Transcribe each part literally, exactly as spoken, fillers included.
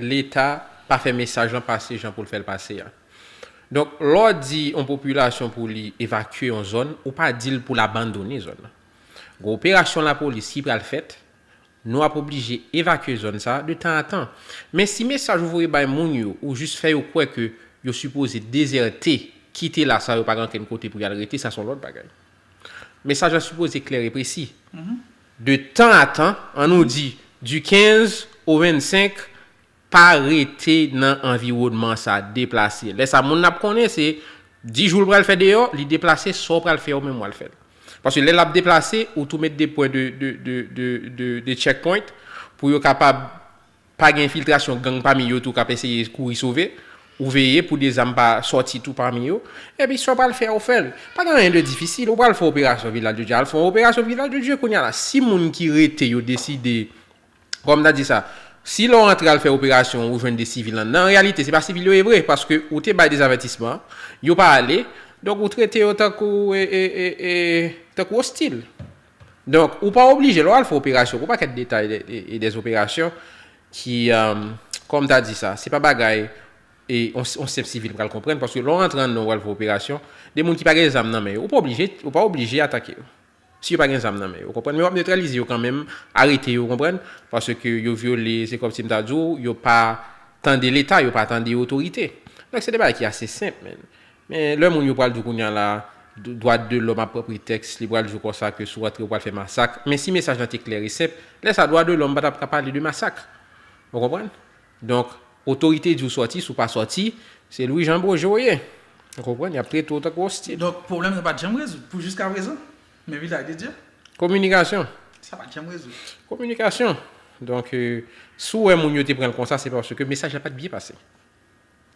Leta pa fè mesaj lan pase jan pou l fè l pase a. Donk, lè w di yon popilasyon pou li evakye yon zòn, ou pa di l pou l abandone zòn nan. Gen operasyon lapolis ki pral fèt, nou ap oblije evakye zòn sa a de tan a tan. Men si mesaj ou voye bay moun yo, ou jis fè yo kwè ke yo sipoze dezète, kite la san yo pa gen ankenn kote pou y al rete, sa se yon lòt bagay. Mesaj la sipoze klè e presi. De tan a tan, an nou di, du kenz o vennsenk, pa rete nan anviwònman sa, deplase. Lè sa, moun nan ap konnen se dis jou l pral fè deyò, li deplase, sa w pral fè ou menm w al fè l. Paske lè l ap deplase, ou tou met de pwen de, de, de, de, de, de checkpoint pou yo kapab pa gen enfiltrasyon gang pami yo tou k ap eseye kouri sove. Ou veye pou de zam pa sòti tou pami yo. Epi sa w pral fè, ou fè l. Pa gen anyen de difisil. Ou pral fè operasyon Vilaj de Dye. Al fè yon operasyon Vilaj de Dye kounye a la. Si moun ki rete yo deside, kòm m ta di sa, si lè w antre al fè operasyon, ou jwenn de sivil anndan, an reyalite, se pa sivil yo ye vre, paske ou te bay de zavètisman, yo pa ale, donk ou trete yo tankou, e, e, e, e, tankou ostil. Donk, ou pa oblije, lè w al fè operasyon, pou pakèt detay de, de, de, des opérations ki, um, kòm ta di sa, se pa bagay e on, on senp sivil pral konprann, paske lè w rantre anndan w al fè operasyon, de moun ki pa gen zam nan men yo, ou pa oblije, ou pa oblije atake yo. Si yo pa gen zam nan men yo, ou konprann? Men w ap netralize yo kanmenm, arete yo, ou konprann? Paske yo vyole, se kòmsi m ta di w, yo pa tande Leta, yo pa tande otorite. Donk, se de bagay ki ase senp, men. Men lè moun yo pral di w kounye a la, d-, dwa de lòm ap pran pretèks, li pral di w konsa ke si w antre, ou pral fè masak. Men si mesaj lan te klè e senp, lè sa, dwa de lòm pa t ap ka pale de masak. Ou konprann? Donk, otorite di w sòti, si w pa sòti, se Louis Jean Beaugé w ye. Ou konprann? Y ap trete w tankou ostil. Donk, pwoblèm nan pa t janm rezoud pou jiskaprezan? Men Vilaj de Dye? Kominikasyon. Sa pa t janm rezoud. Kominikasyon. Donk, euh, si w wè moun yo te pran l konsa, se paske mesaj la pa t byen pase.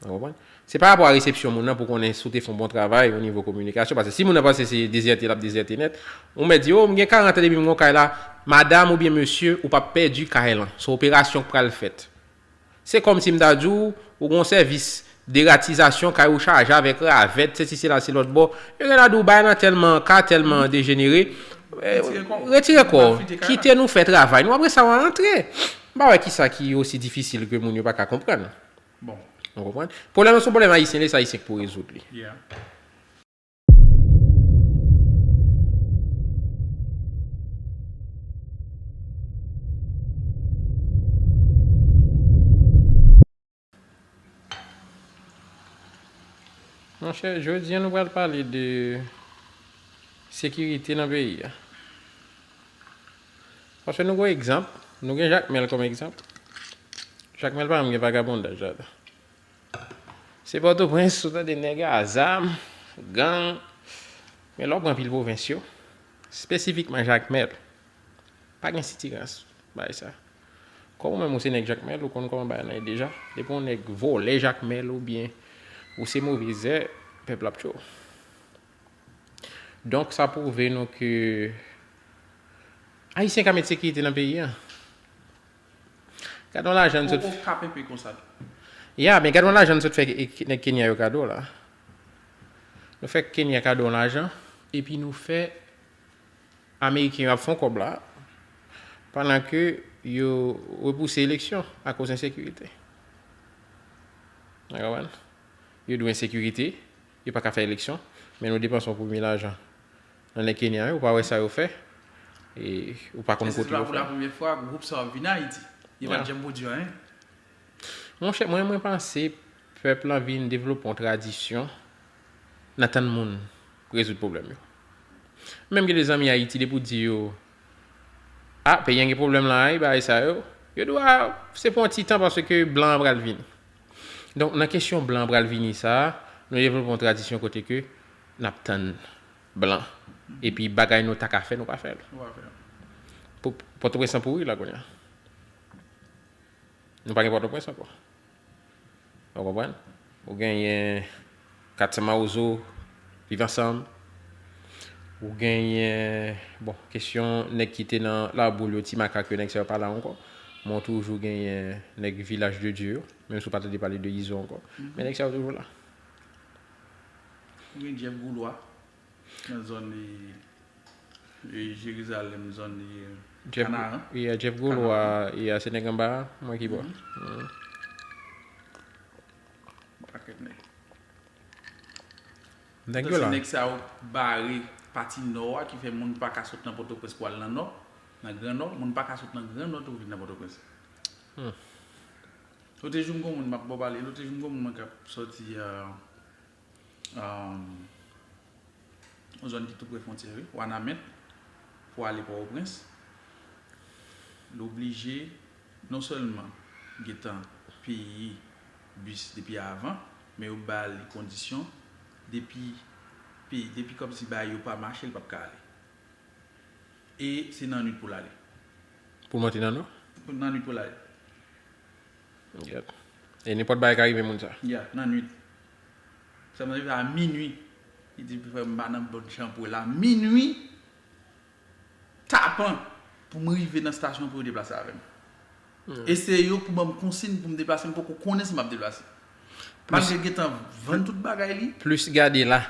Ou konprann? Se pa rapò a resepsyon moun nan pou konnen si w te fè yon bon travay o nivo kominikasyon. Paske si moun nan panse se dezète, l ap dezète nèt. Ou mèt di, "O, m gen karant an depi m gen yon kay la." Madanm oubyen mesye, ou p ap pèdi kay lan. Se yon operasyon k pral fèt. Se kòmsi m ta di w, ou gen yon sèvis deratizasyon, kay ou chaje avèk ravèt, sesi sela, se lòt bò. Yo gen la di w, "Bagay lan tèlman ka, tèlman dejenere." Eh, retire kò w. Kite nou fè travay nou. Apre sa, w a antre. M pa wè kisa ki osi difisil ke moun yo pa ka konprann. Bon. Ou konprann? Pwoblèm nan se yon pwoblèm ayisyen, li, se Ayisyen ki pou rezoud li. Yeah. Monchè, jodi a nou pral pale de sekirite nan peyi a. Paske nou gen egzanp, nou gen Jakmèl kòm egzanp. Jakmèl pa menm gen vagabondaj ladan. Se Pòtoprens, ou tande nèg a zam, gang. Men lè w pran pil pwovens yo, espesifikman Jakmèl, pa gen sitirans bagay sa. Kòm ou menm ou se nèg Jakmèl, ou konn kòman bagay lan ye deja. Depi yon nèg vòlè Jakmèl oubyen ou se move zè, pèp la ap tchwe w. Donk, sa pwouve nou ke Ayisyen ka met sekirite nan peyi a. Gade yon lajan n sot. Ou, ou ka penpe konsa. Ya, men gade yon lajan n sot fè ke-, ke-, nèg Kenya yo kado la. Nou fè Kenya kado yon lajan, epi nou fè Ameriken yo ap fè yon kòb la, pandan ke yo repouse eleksyon akoz ensekirite. Ou konprann? Yo di w ensekirite, yo pa ka fè eleksyon, men nou depanse yon premye lajan nan nèg Kenya yo, ou pa wè sa yo fè, e ou pa konn kote yo fè. Se pa pou la premyè fwa gwoup sa yo ap vin Ayiti. Yo pa t janm pwodui anyen. Monchè, mwen, mwen panse pèp lan vin devlope yon tradisyon nan tann moun rezoud pwoblèm yo. Menm gen de zanmi Ayiti, depi w di yo, "A, peyi an gen pwoblèm la, wi, bagay sa yo," yo di w, "A, se pou yon ti tan paske blan an pral vini." Donk, nan kesyon blan an pral vini sa a, nou devlope yon tradisyon kote ke n ap tann blan. Epi bagay nou ta ka fè, nou pa fè l. Nou pa fè l. Pò-, Pòtoprens lan pouri la kounye a. Nou pa gen Pòtoprens ankò. Ou konprann? Ou genyen Kat San Mawozo, Viv Ansanm. Ou genyen, bon, kesyon nèg ki te nan Laboul yo, Ti Makak yo, nèg sa yo pa la ankò. Men w toujou genyen nèg Vilaj de Dye yo, menm si w pa tande pale de Izo ankò. Men nèg sa yo toujou la. Ou gen Jeff Goulwa nan zòn, e, e, Jerizalèm, zòn, e, Jeff, Kanaran. Yeah, Jeff Goulwa, yeah, se nèg anba a, mwen ki bò. Mhm. Mhm. Pakèt nèg. Nèg Tansi yo la. Nèg sa yo bare pati nò a ki fè moun pa ka sot nan Pòtoprens pou al nan nò, nan Gran Nò, moun pa ka sot nan Gran Nò tou vin nan Pòtoprens. Lote jou m gon moun m ap ba w pale, lote jou m gon moun mwen k ap sòti euh, euh, yon zòn ki tou pre fwontyè wi, Wanament, pou ale Pòtoprens. L oblije non sèlman gentan peye bis depi avan, men yo ba li kondisyon depi peyi, depi kòmsi bagay yo pa mache, l p ap ka ale. E se nan nwit pou l ale. Pou l monte nan nò? Nan nwit pou l ale. Yep. E nenpòt bagay ka rive moun sa. Ya, nan nwit. Sa m rive a minwi. Li di frè m pa nan bon jan pou la. Minwi tapan pou m rive nan stasyon pou yo deplase avè m. E se yo k pou ban m konsiy pou m deplase, m poko konnen si m ap deplase. Malgre gentan vann tout bagay li. Plis gade la.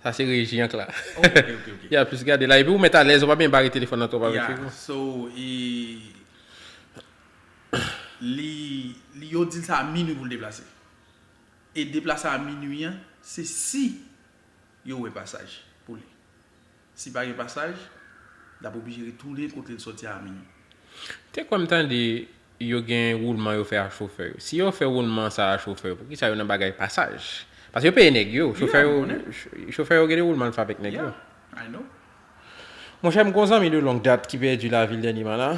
Sa se reji an k la. Ok, ok, ok. Ya, plis gade la. Epi ou mèt alèz, ou pa byen bare telefòn nan twòp avèk Yeah, figi w. So, e, li, li yo di l sa a minwi pou l deplase. E deplase a minwi an, se si yo wè pasaj pou li. Si pa gen pasaj, l ap oblije retounen kote l sòti a minwi. Te kwè m tande yo gen woulman yo fè a chofè yo. Si yo fè woulman sa a chofè yo, poukisa yo nan bagay pasaj? Paske yo peye nèg yo. Chofè yo, konnen. ch- chofè yo gen de woulman l fè avèk nèg yo. Yeah, I know. Monchè, m gon zanmi de longue date ki pèdi lavi l dènyèman la.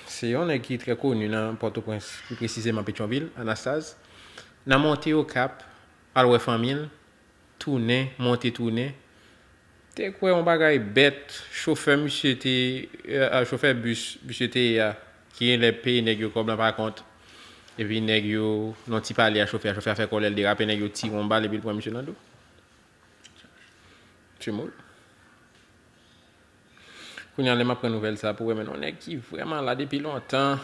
Se yon nèg ki trè koni nan Pòtoprens, pi presizeman Petyonvil, Anastaz. Nan monte Okap, al wè fanmi l, tounen, monte tounen. Te kwè yon bagay bèt, chofè misye te, euh, chofè bis misye te ye a, ki genlè peye nèg yo kòb lan pa kont. Epi nèg yo, nan ti pale a chofè a, chofè a fè kòlè, l derape, nèg yo tire yon bal epi l pran misye nan do. Timoun. Kounye a, lè m ap pran nouvèl sa pou wè, men yon nèg ki vrèman la depi lontan.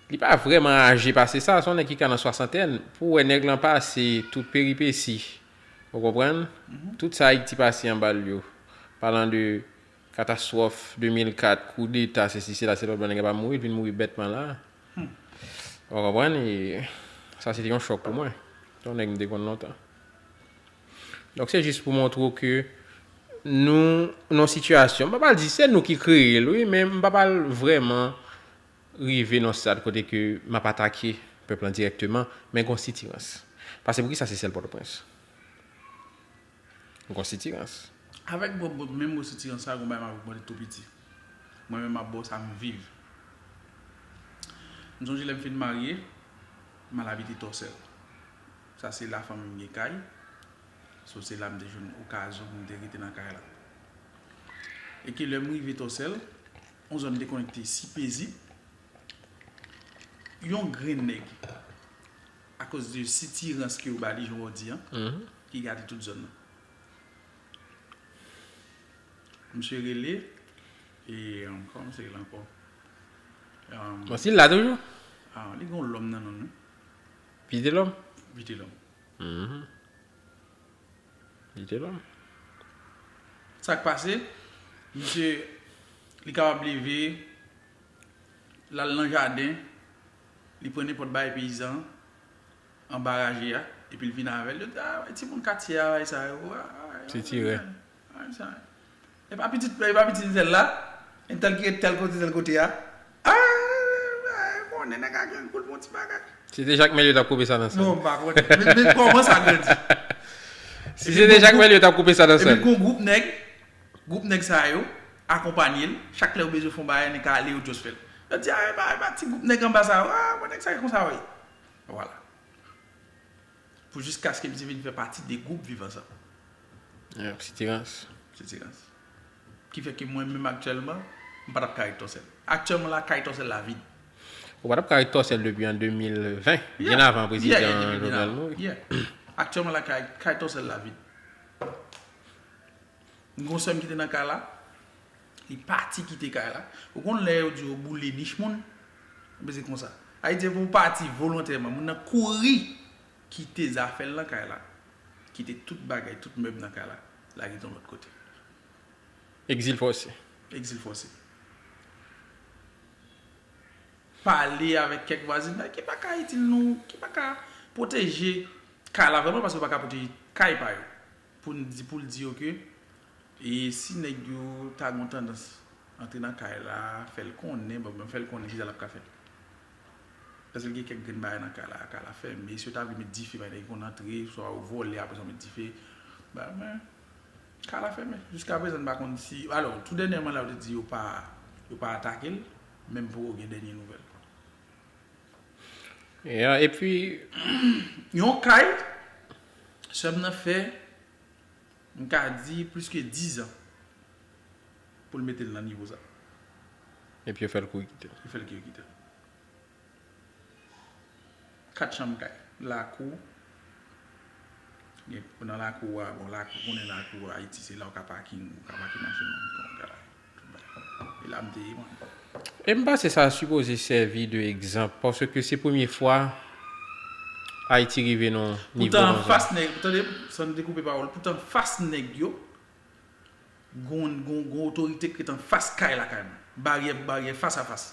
Li pa vrèman aje pase sa, se yon nèg ki ka nan swasantèn. Pou wè nèg lan pase tout peripesi. Ou konprann? Tout sa Ayiti pase anba l yo. Palan de katastwòf de mil kat, koudeta, sesi, sela, se lòt bò, nèg la pa mouri, l vin mouri bètman la. Ou konprann? E sa se te yon chòk pou mwen. Se yon nèg m te konn lontan. Donk, se jis pou montre w ke nou nan yon sitiyasyon, m pa pral di se nou ki kreye l, wi, men m pa pral vrèman rive nan stad kote ke m ap atake pèp lan dirèkteman, men gon sitirans. Paske poukisa se sèl Pòtoprens? Gon sitirans. Avèk bon, bon, menm bon sitirans sa, gon bagay m ap mande tou piti. Mwen menm m ap ba w sa m viv. M sonje lè m fin marye, m al abite Tòsèl. Sa se la fanmi m gen kay. So se la m te jwenn okazyon pou m te rete nan kay la. E ke lè m rive Tòsèl, yon zòn dekonekte si pezib, yon grenn nèg, akoz de sitirans ke yo ba li, jan w di an, ki gade tout zòn nan. Misye rele, e, um, kòman misye rele ankò? Um, Bon, si l la toujou? Ah, li gen yon lòm nan non l, wi. Vitelòm? Vitelòm. Mhm. Vitelòm. Sa k pase? Misye, li kapab leve, l al nan jaden, li pran nenpòt bagay peyizan an, anba raje a, epi l vin avè l. Yo di, ah, timoun katye a, bagay sa yo. Ah, ah, Ti tirè. Ah, sa. E pa pitit, e pa pitit sèl la. Entèl ki ret tèl kote, tèl kote a. Ah, ah, konnen nèg a gen goul pou yon ti bagay. Si te Jakmèl yo t ap koupe sa nan sèl. Non, m pa konnen. Men, men kòman sa grandi? Si se te Jakmèl yo t ap koupe sa nan Epi sèl. Gon gwoup nèg, gwoup nèg sa yo akonpanye l. Chak lè yo bezwen fè yon bagay, nèg ka ale yo just fè l. Yo di, ah, e pa, e pa ti gwoup nèg anba sa yo. Ah, bon, nèg sa yo konsa, wi. Vwala. Pou jiskaske misye vin fè pati de gwoup Viv Ansanm. Yeah, sitirans. Sitirans. Ki fè ke mwen menm aktyèlman, m pa t ap ka ret Tòsèl. Aktyèlman la, kay Tòsèl la vid. Ou pa t ap ka ret Tòsèl depi an de mil ven, byen avan prezidan Jovenel mouri. Yeah. Aktyèlman la, kay, kay Tòsèl la vid. M gon sè m ki te nan kay la, li pati kite kay la. Ou konn lè yo di yo boule nich moun? Ebyen se konsa. Ayiti pou pati volontèman, moun nan kouri kite zafè l nan kay la, kite tout bagay, tout mèb nan kay la, lage l yon lòt kote. Egzil fòse. Egzil fòse. Pale avèk kèk vwazinay ki pa ka itil nou, ki pa ka pwoteje kay la vrèman, paske yo pa ka pwoteje kay pa yo. Pou n di, pou l di yo ke, e si nèg yo ta gen yon tandans antre nan kay la, fè l konnen, bon, men fè l konnen kisa l ap ka fè. Èske l gen kèk grenn bagay nan kay la, kay la fèmen, si yo ta vle met dife, bay nèg konn antre, swa yo vòlè, apre sa yo met dife. Ba, men, kay la fèmen. Jiska prezan, m pa konn si, alò, tou dènyèman la, yo te di yo pa, yo pa atake l, men m poko gen dènye nouvèl. Ya, epi, Yon kay, sè m nan fè, m ka di, plis ke dizan pou l mete l nan nivo sa. Epi yo fè l kouri kite l. Yo fè l kouri kite l. Kat chanm kay, lakou, gen, nan lakou a, bon, lakou, konnen lakou Ayiti, se la w ka pakin, ou ka pakin machin ou, ou ka, tout bagay. E la m te ye, mwen. E m panse sa sipoze sèvi de egzanp, paske se premye fwa Ayiti rive nan nivo Poutan, konsa. Anfas nèg, tande, san n te koupe pawòl, poutan, anfas nèg yo, gon, gon, gon otorite ki ret anfas kay lakay mwen. Baryè pou baryè, fas a fas,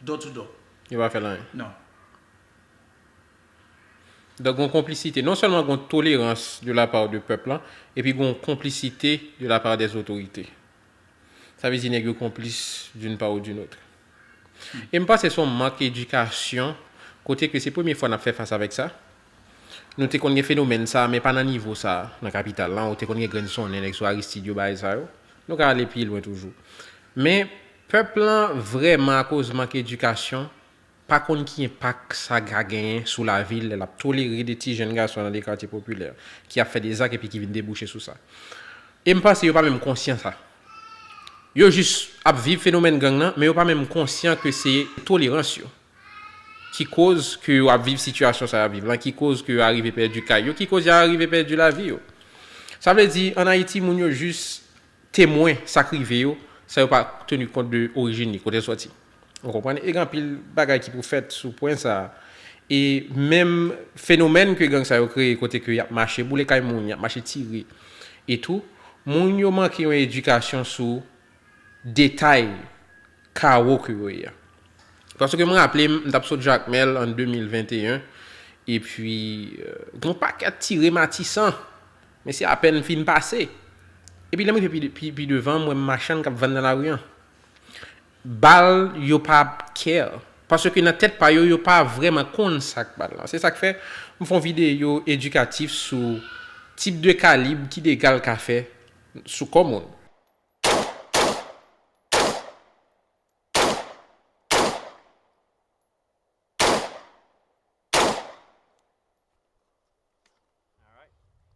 door to door. Yo pa fè l anyen. Non. Donk, gon konplisite. Non sèlman gon tolerans de la part de pèp lan, epi gon konplisite de la part des autorités. Sa vle di nèg yo konplis d'une part ou d'une autre. E m panse se yon mank edikasyon, kote ke se premye fwa n ap fè fas avèk sa. Nou te konn gen fenomèn sa, men pa nan nivo sa, nan kapital lan, ou te konn gen grenn sonnen, nèg sou Aristide yo, bagay sa yo. Nou ka ale pi lwen toujou. Men, pèp lan vrèman, akoz mank edikasyon, pa konn ki enpak sa ka genyen sou lavi l lè l ap tolere de ti jenn gason nan de katye popilè ki ap fè de zak epi ki vin debouche sou sa. E m panse yo pa menm konsyan sa. Yo jis ap viv fenomèn gang nan, men yo pa menm konsyan ke se tolerans yo ki koz ke yo ap viv sitiyasyon sa y ap viv lan, ki koz ke yo arive pèdi kay yo, ki koz yo arive pèdi lavi yo. Sa vle di, ann Ayiti, moun yo jis temwen sa k rive yo, san yo pa teni kont de orijin li, kote l sòti. Ou konprann? E gen anpil bagay ki pou fèt sou pwen sa a. E menm fenomèn ke gang sa yo kreye, kote ke y ap mache boule kay moun, y ap mache tire, e tou, moun yo manke yon edikasyon sou detay kawo ke yo ye a. Paske mwen raple m, m t ap sot Jakmèl an de mil venteyen, epi, euh, gen yon pakèt tire Matisan, men se apèn m fin pase. Epi lè m rive pi, pi, pi devan, m wè machann k ap vann nan lari an. Bal, yo pa care. Paske nan tèt pa yo, yo pa vrèman konn sa k bal lan. Se sa k fè, m fè yon videyo edikatif sou tip de kalib ki dega l ka fè sou kò moun.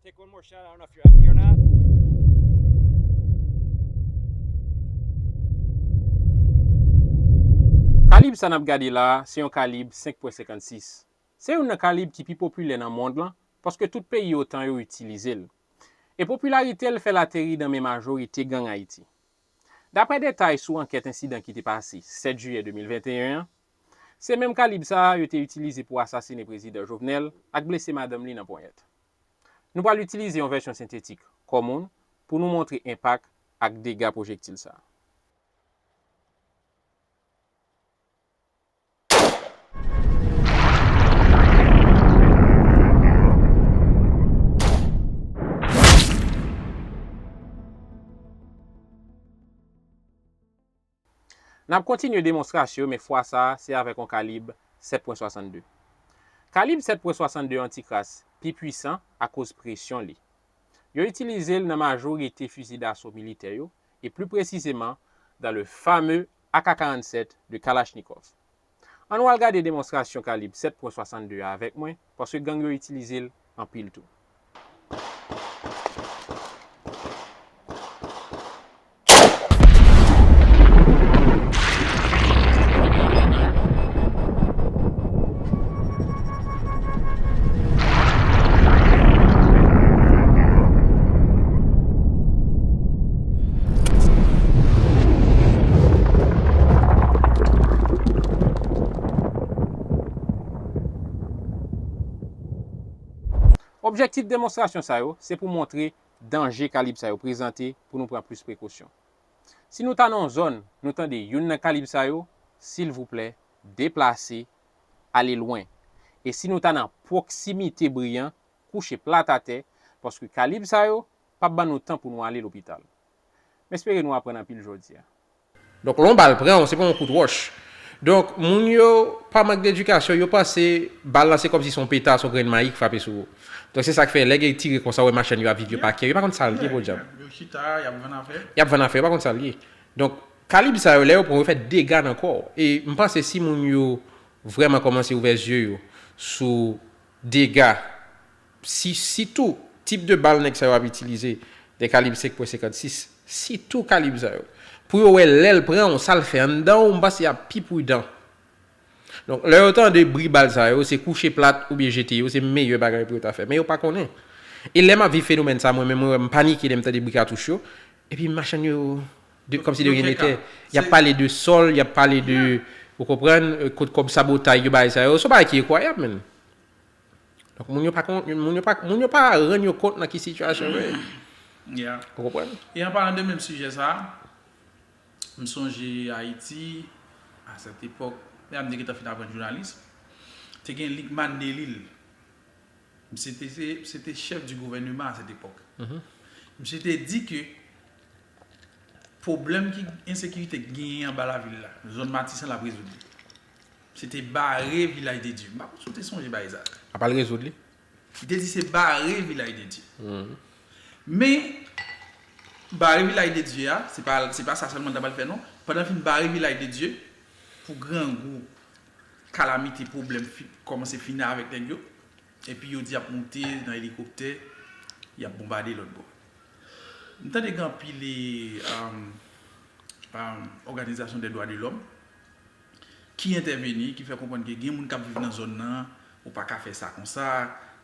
Take one more shot. I don't know if you're empty or not. Kalib sa n ap gade la a, se yon kalib senk pwen senkannsis. Se youn nan kalib ki pi popilè nan mond lan, paske tout peyi otan yo itilize l. E popilarite l fè l ateri nan men majorite gang Ayiti. Daprè detay sou ankèt ensidan ki te pase sèt jiyè de mil venteyen an, se menm kalib sa a yo te itilize pou asasine Prezidan Jovenel ak blese madanm li nan ponyèt. Nou pral itilize yon vèsyon sentetik kò moun pou nou montre enpak ak dega pwojektil sa a. N ap kontinye demonstrasyon, men fwa sa a, se avèk yon kalib sèt pwen swasann de. Kalib sèt pwen swasann de an ti kras pi pwisan akoz presyon li. Yo itilize l nan majorite fizi daso militè yo, e pli presizeman dans le fameux A K karanntsèt de Kalachnikov. Ann nou al gade demonstrasyon kalib sèt pwen swasann de a avèk mwen, paske gang yo itilize l anpil tou. Objektif demonstrasyon sa yo, se pou montre danje kalib sa yo prezante pou nou pran plis prekosyon. Si nou ta nan yon zòn, nou tande youn nan kalib sa yo, silvouplè, deplase, ale lwen. E si nou ta nan pwoksimite bri an, kouche plat atè, paske kalib sa yo p ap ban nou tan pou nou ale lopital. M espere nou aprann anpil jodi a. Donk, lè yon bal pran w, se pa yon kout wòch. Donk, moun yo, pa mank dedikasyon, yo panse bal la se kòmsi se yon peta, se yon grenn mayi ki frape sou ou. Donk, se sa k fè, lè gen tire konsa, w wè machann yo ap viv, yo pa kè, yo pa konn sa l ye, podyab. Yo chita, y ap vann afè. Y ap vann afè, yo pa konn sa l ye. Donk, kalib sa yo, lè yo pran w, yo fè dega nan kò w. E m panse si moun yo vrèman kòmanse ouvè zye yo sou dega, si, sitou tip de bal nèg sa yo ap itilize, de kalib senk pwen senkannsis, sitou kalib sa yo, pou yo wè lè l pran w, sa l fè anndan w, m panse y ap pi pridan. Donk, lè yo tande bri bal sa yo, se kouche plat oubyen jete yo, se meyè bagay pou yo ta fè. Men yo pa konnen. E lè m ap viv fenomèn sa, mwen menm, mwen wè m panike lè m tande bri katouch yo, epi machann yo, de, kòmsi de ryen de tè. Y ap pale de sòl, y ap pale de, ou konprann, kot kòb sabotay yo, bagay sa yo. Se yon bagay ki enkwayab, menn. Donk, moun yo pa kon, moun yo pa, moun yo pa rann yo kont nan ki sitiyasyon yo ye. Ou konprann? E an palan de menm sijè sa, m sonje Ayiti, a sèt epòk, lè m te gentan fin aprann jounalis, te gen Likman Delil. Misye te, se, se te chèf di gouvèneman a sèt epòk. Misye te di ke pwoblèm ki ensekirite k genyen anba lavil la, zòn Matisan, l ap rezoud li. Se te bare Vilaj de Dye. M pa konn si w te sonje bagay sa. Apa l rezoud li? Li te di se bare Vilaj de Dye. Men, bare Vilaj de Dye a, se pa, se pa sa sèlman l ta pral fè non. Pandan l fin bare Vilaj de Dye, pou grangou, kalamite, pwoblèm, kòmanse fini avèk nèg yo. Epi yo di y ap moute nan elikoptè, y ap bonbade lòt bò. M tande gen anpil òganizasyon dè dwa de lòm ki entèveni, ki fè konprann ke gen moun k ap viv nan zòn nan, ou pa ka fè sa konsa,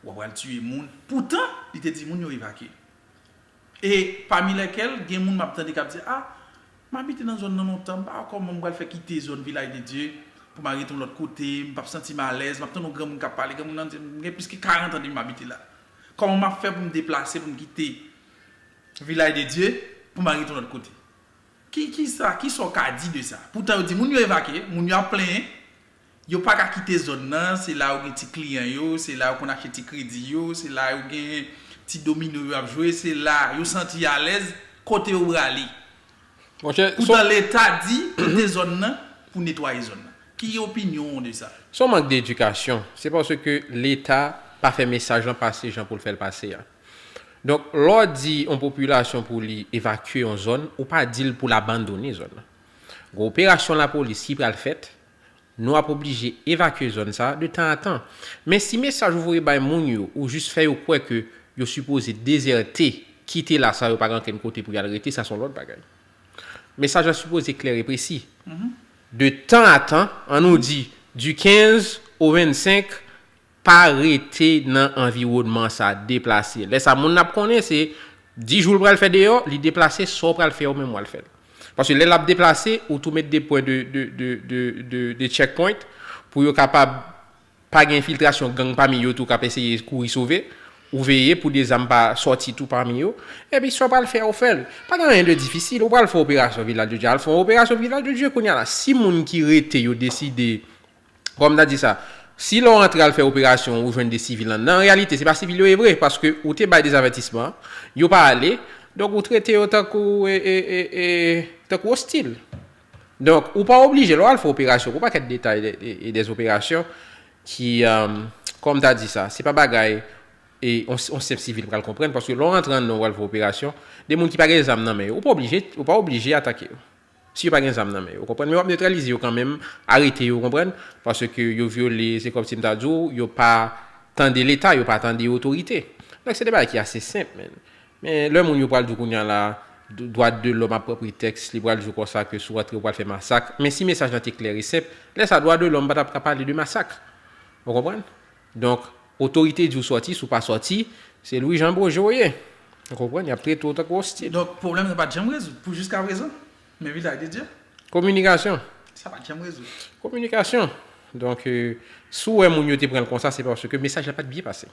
w ap pral tiye moun. Poutan, li te di moun yo evakye. E pami lèkèl, gen moun m ap tande k ap di, a, m abite nan zòn nan lontan, m pa wè kòman m pral fè kite zòn Vilaj de Dye pou m al rete yon lòt kote, m p ap santi m alèz, m ap tande yon granmoun k ap pale, granmoun nan di m, m gen plis ke karant an depi m abite la. Kòman m ap fè pou m deplase, pou m kite Vilaj de Dye, pou m al rete yon lòt kote? Ki, ki sa, ki sa w ka di de sa? Poutan yo di moun yo evakye, moun yo ap plenyen, yo pa ka kite zòn nan, se la yo gen ti kliyan yo, se la yo konn achte ti kredi yo, se la yo gen ti domino yo ap jwe, se la yo santi alèz, kote yo prale? Poutan Leta di kite zòn nan pou netwaye zòn nan. Ki opinyon w de sa? Se yon mank de edikasyon. Se paske Leta pa fè mesaj lan pase jan pou l fè l pase a. Donk, lè w di yon popilasyon pou li evakye yon zòn, ou pa di l pou l abandone zòn nan. Gen operasyon lapolis ki pral fèt, nou ap oblije evakye zòn sa a de tan an tan. Men si mesaj ou voye bay moun yo, ou jis fè yo kwè ke yo sipoze dezète, kite la san yo pa gen ankenn kote pou y al rete, sa se yon lòt bagay. Mesaj la sipoze klè e presi. De tan a tan, ann nou di, du quinze au vingt-cinq, pa rete nan anviwònman sa, deplase. Lè sa moun nan ap konnen se dis jou l pral fè deyò, li deplase, sa w pral fè ou menm w al fè l. Paske lè l ap deplase, ou tou met de pwen de, de, de, de, de, de checkpoint pou yo kapab pa gen enfiltrasyon gang pami yo tou k ap eseye kouri sove. Ou veye pou de zam pa sòti tou pami yo. Epi sa w pral fè, ou fè l. Pa gen anyen de difisil. Ou pral fè operasyon Vilaj de Dye. Al fè yon operasyon Vilaj de Dye kounye a la. Si moun ki rete yo deside, kòm m ta di sa, si lè w antre al fè operasyon ou jwenn de sivil anndan, an reyalite, se pa sivil yo ye vre, paske ou te bay dezavètisman, yo pa ale, donk ou trete yo tankou, e, e, e, e, tankou ostil. Donk, ou pa oblije, lè w al fè operasyon, gon pakèt detay de, de, de operasyon ki, um, kòm m ta di sa, se pa bagay e yon, yon senp sivil pral konprann, paske lè w rantre anndan w al fè operasyon, de moun ki pa gen zam nan men yo, ou pa oblije, ou pa oblije atake yo. Si yo pa gen zam nan men yo, ou konprann? Men w ap netralize yo kanmenm, arete yo, ou konprann? Paske yo vyole, se kòmsi m ta di w, yo pa tande Leta, yo pa tande otorite. Donk, se de bagay ki ase senp, men. Men lè moun yo pral di w kounye a la, dwa de lòm ap pran pretèks, li pral di w konsa ke si w antre, w pral fè masak. Men si mesaj lan te klè e senp, lè sa, dwa de lòm pa t ap ka pale de masak. Ou konprann? Donk, otorite di w sòti, si w pa sòti, se Louis Jean Beaugé w ye. Ou konprann? Y ap trete w tankou ostil. Donk, pwoblèm sa pa t janm rezoud, pou jiskaprezan, men Vilaj de Dye. Kominikasyon. Sa pa t janm rezoud. Kominikasyon. Donk, e, si w wè moun yo te pran l konsa, se paske mesaj la pa t byen pase.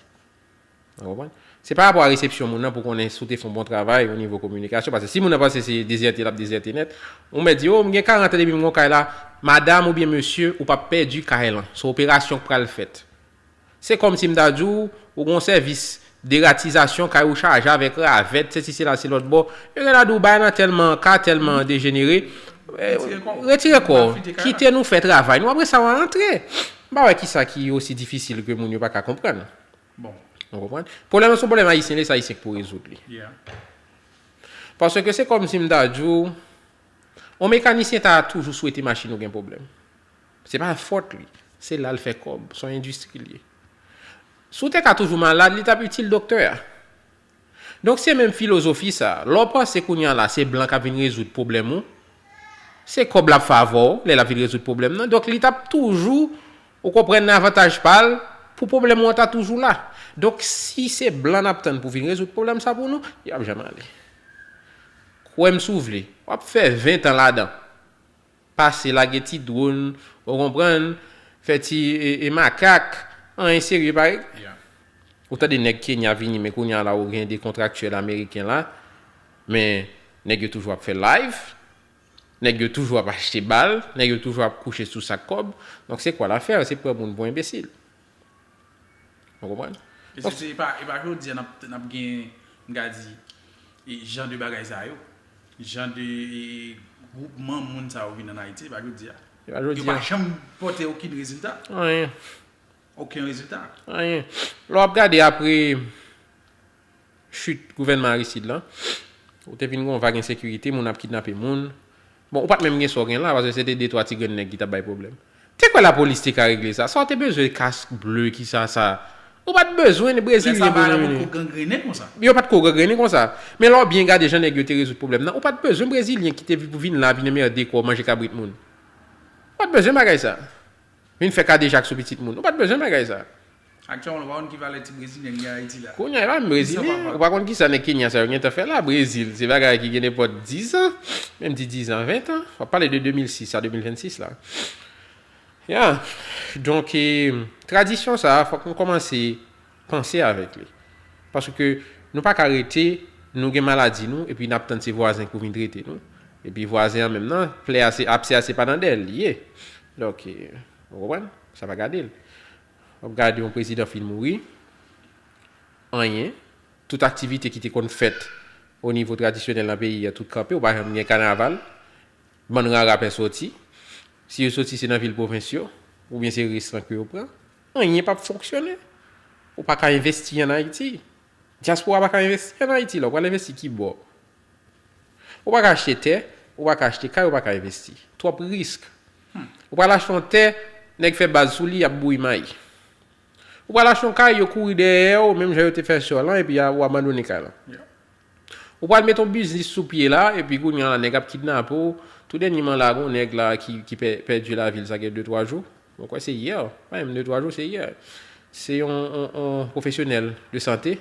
Ou konprann? Se pa rapò a resepsyon moun nan pou konnen si w te fè yon bon travay o nivo kominikasyon. Paske si moun nan panse se dezète l ap dezète nèt, ou mèt di, o, m gen karant an depi m gon kay la, madanm oubyen mesye, ou p ap pèdi kay lan. Se yon operasyon k pral fèt. Se kòmsi m ta di w, ou gen yon sèvis deratizasyon, kay ou chaje avèk ravèt, sesi sela, se lòtbò. Yo gen la di w bagay lan tèlman ka, tèlman dejenere. Eh, retire kò w, kite nou fè travay nou, apre sa w a rantre. M pa wè kisa ki osi difisil ke moun yo pa ka konprann. Bon. Ou konprann? Pwoblèm nan se yon pwoblèm ayisyen, li se ayisyen ki pou rezoud li. Paske se kòmsi m ta di w, yon mekanisyen ta toujou swete machin ou gen pwoblèm. Se pa fòt li. Se la l fè kòb. Se yon endistri li ye. Si w te ka toujou malad, li t ap itil doktè a. Donk, se menm filozofi sa. Lè w panse kounye a la, se blan k ap vin rezoud pwoblèm ou, se kòb l ap fè avè w, lè l ap vin rezoud pwoblèm nan. Donk, li t ap toujou, ou konprann, nan avantaj pa l, pou pwoblèm ou an ta toujou la. Donk, si se blan n ap tann pou vin rezoud pwoblèm sa pou nou, y ap janm ale. Kwè m si w vle, w ap fè ven tan ladan. Pase lage ti dwòn, ou konprann, fè ti e, e makak, anyen serye pa regle. Ou tande nèg Kenya vini, men kounye a la, ou gen de kontraktyèl ameriken la, men nèg yo toujou ap fè live, nèg yo toujou ap achte bal, nèg yo toujou ap kouche sou sak kòb. Donk, se kwa lafè? Se pran moun pou enbesil. Ou konprann? E se, se pa, e pa jodi a n ap, n ap gen, m ka di, e jan de bagay sa yo, jan de e, gwoupman moun sa yo vin ann Ayiti, e pa jodi a. E pa jodi a. Yo pa janm pote okenn rezilta. Anyen. Okenn rezilta. Anyen. Lè w ap gade apre chit gouvènman Aristide lan, ou te vin gen yon vag ensekirite, moun ap kidnape moun. Bon, ou pa t menm gen sa w gen la, paske se te de twa ti grenn nèg ki t ap bay pwoblèm. Te kwè lapolis te ka regle sa? Sa w te bezwen kask ble, kisa sa? Ou pa t bezwen brezilyen pou menm. Lè sa bagay la potko gangrene konsa. Yo pa t ko gangrene konsa. Men lè w byen gade jan nèg yo te rezoud pwoblèm nan, ou pa t bezwen brezilyen ki te vi-, pou vin la, vin anmède kò w, manje kabrit moun. Ou pa t bezwen bagay sa. Vin fè kadejak sou pitit moun. Ou pa t bezwen bagay sa. Aktyèlman, nou pa konn ki valè ti brezilyen gen Ayiti la. Kounye a, e pa menm brezilyen. Ou pa konn kisa nèg Kenya sa yo gentan fè la. Brezil, se bagay ki gen nenpòt diz an, menm di diz an, ven an. W ap pale de de mil sis a de mil vennsis la. Ya. Donk, e, tradisyon sa a, fòk nou kòmanse panse avèk li. Paske nou pa ka rete, nou gen maladi nou, epi n ap tann se vwazen k pou vin trete nou. Epi vwazen an menm nan, plè a se, absè a se pa nan dèyè l li ye. Donk, e, ou konprann? Sa pa gade l. W ap gade yon prezidan fin mouri, anyen, tout aktivite ki te konn fèt o nivo tradisyonèl nan peyi a, tout kanpe, ou pa janm gen kanaval, bann rara pè soti. Si yo soti, se nan vil pwovens yo, oubyen se restoran ke yo pran. Anyen p ap fonksyone. Ou pa ka envesti ann Ayiti. Dyaspora pa ka envesti ann Ayiti la. Ou pral envesti ki bò? Ou pa ka achte tè, ou pa ka achte kay, ou pa ka envesti. Twòp risk. Ou pral achte yon tè, nèg fè baz sou li, y ap bouyi mayi. Ou pral achte yon kay, yo kouri dèyè w, menm jan yo te fè sè w lan, epi a, ou abandone kay lan. Ou pral met yon biznis sou pye la, epi kounye a la, nèg ap kidnape w. Tou dènyèman la, gen yon nèg la ki, ki pè-, pèdi lavi l, sa gen de twa jou. Mwen kwè se yè, pa menm de twa jou, se yè. Se yon, yon, yon pwofesyonèl de sante,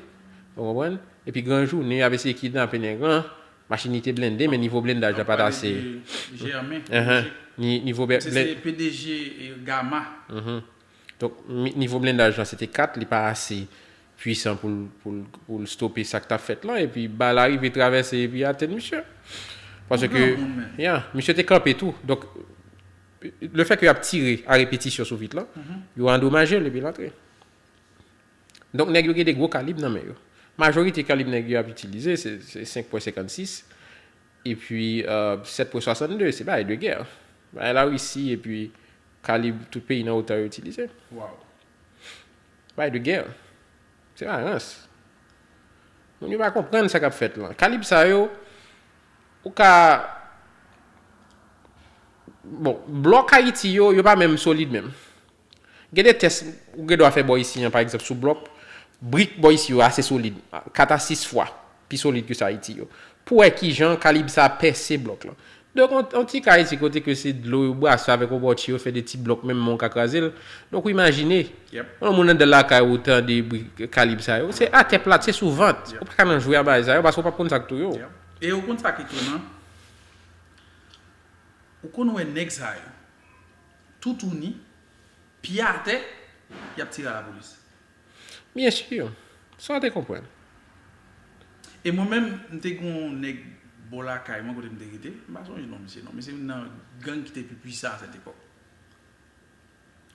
ou konprann? Epi gran jounen, y ap eseye kidnape nèg lan. Machin li te blende, men nivo blendaj la pa t ase. Enhen. Ni-, nivo blen-, se, se P D G Gama. Donk, mi-, nivo blendaj lan se te kat, li pa ase pwisan pou l, pou l, pou l stope sa k t ap fèt lan, epi bal la rive travèse epi atenn misye. Paske, ya, misye te kanpe tou. Donk, lefètke y ap tire a repetisyon sou vit lan, yo andomaje l epi l antre. Donk, nèg yo gen de gwo kalib nan men yo. Majorite kalib nèg yo ap itilize, se, se senk pwen senkannsis, epi, euh, sèt pwen swasannde, se bagay de gè. Bagay Larisi, epi kalib tout peyi nan otan yo itilize. Bagay de gè. Se pa rans. Moun yo pa konprann sa k ap fèt lan. Kalib sa yo, ou ka, bon, blòk Ayiti yo, yo pa menm solid menm. Gen de tès ou gen dwa fè bò isi an, pa egzanp, sou blòk, brik bò isi yo ase solid, kat a sis fwa pi solid ke sa Ayiti yo. Pou wè kijan kalib sa pèse blòk lan. Donk, on, on ti ka isi kote ke se dlo yo brase avèk yon bòtye, yo fè de ti blòk menm men w ka kraze l. Donk, ou imajine, yon moun anndan lakay ou tande brik kalib sa yo, se atè plat, se sou vant. Ou pa ka nan jwe a bagay sa yo, paske ou p ap konn sa k touye w. E ou konn sa k etonan? Ou konn wè nèg sa yo, toutouni, pye atè, y ap tire a lapolis. Byen si. Sa w te konprann. E mwen menm, m te gen yon nèg bò lakay mwen kote m te rete, m pa sonje non misye non, men se youn nan gang ki te pi pwisan a sèt epòk.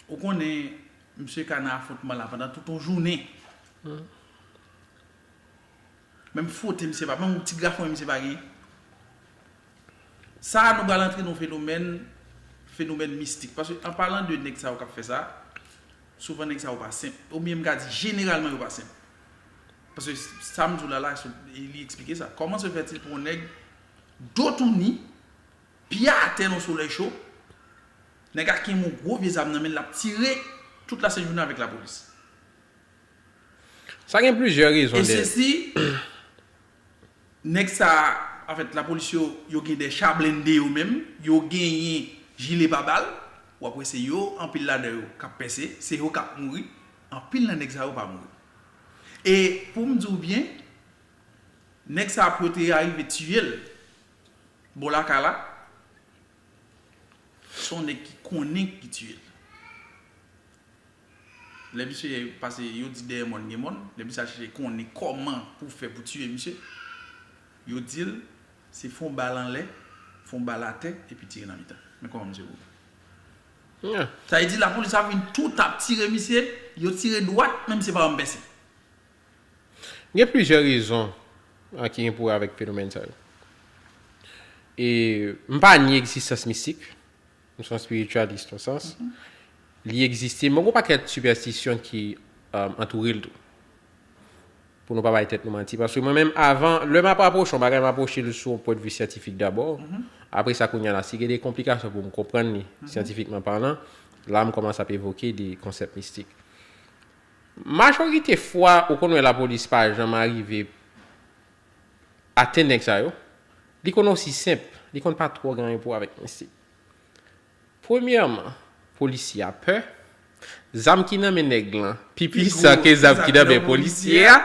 Ou konnen, Misye ka nan afwontman la pandan tout yon jounen. Menm fwote misye pa, menm yon ti grafon misye pa gen. Sa a nou pral antre nan fenomèn, fenomèn mistik. Paske an palan de nèg sa yo k ap fè sa, souvan nèg sa yo pa senp. Oubyen m ka di jeneralman yo pa senp. Paske sa m di w la la, li eksplike sa. Kòman se fè-t-il pou yon nèg do touni, pye atè nan solèy cho, nèg la kenbe yon gwo vye zam nan men l, l ap tire tout lasent jounen avèk lapolis. Sa gen plizyè rezon. E sesi, nèg sa, anfèt, lapolis yo, yo gen de cha blende yo menm, yo genyen jile pa bal, w ap wè se yo, anpil ladan yo k ap pèse, se yo k ap mouri, anpil nan nèg sa yo pa mouri. E pou m di w byen, nèg sa pou yo te arive tiye l bò lakay la, se yon nèg ki konnen ki tiye l. Lè misye pase, yo di dèyè mòn gen mòn, lè misye al chèche konnen kòman pou fè pou tiye misye, yo di l se fè yon bal anlè, fè yon bal atè, epi tire nan mitan. Men kòman misye mouri. Sa vle di lapolis ap vin tout ap tire misye, yo tire dwat, men misye pa janm pèse. Gen plizyè rezon ki gen pou wè avèk fenomèn sa yo. E m pa nye egzistans mistik. M se yon espiritualist, yon sans. Li egziste. Men gon pakèt sipèstisyon ki antoure l tou. Pou nou pa bay tèt nou manti. Paske mwen menm, avan, lè m ap apwoche yon bagay, m apwoche l sou yon pwennvi syantifik dabò. Apre sa, kounye a la, si gen de konplikasyon pou m konprann li, syantifikman palan, la m kòmanse ap evoke de konsèp mistik. Majorite fwa, ou konn wè lapolis pa janm arive atenn nèg sa yo. Li konn osi senp, li konn pa twò gen anyen pou wè avèk mistik. Premyèman, polisye a pè. Zam ki nan men nèg lan pi pwisan ke zam ki nan men polisye a.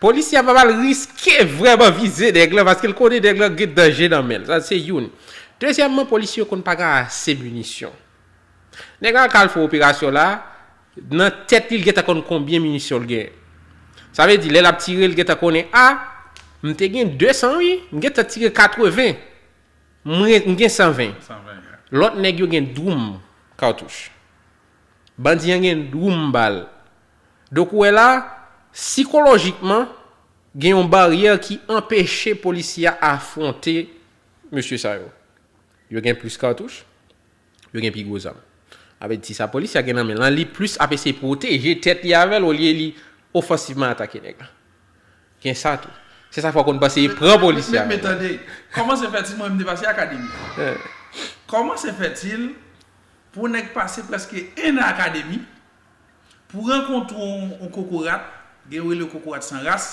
Polisye a pa pral riske vrèman vize nèg lan paske l konnen nèg lan gen danje nan men l. Sa se youn. Dezyèmman, polisye yo konn pa gen ase minisyon. Nèg la k al fè operasyon la, nan tèt li, l gentan konn konbyen minisyon l genyen. Sa vle di, lè l ap tire, l gentan konnen, a, m te gen de san wi, m gentan tire katreven. Mwen, m gen san ven. Lòt nèg yo gen dwoum katouch. Bandi an gen dwoum bal. Donk, ou wè la, sikolojikman, gen yon baryè ki anpeche polisye a afwonte mesye sa yo. Yo gen plis katouch, yo gen pi gwo zam. Sa vle di sa polisye a gen nan men l lan, li plis ap eseye pwoteje tèt li avè l olye li ofansivman atake nèg la. Gen sa tou. Se sa fò w konn panse pran polisye a. Men tande, kòman se fè-t-il mwen menm m te pase akademi? Kòman se fè-t-il pou nèg pase prèske en an akademi, pou rankontre yon kokorat, gen yo rele yo kokorat san ras,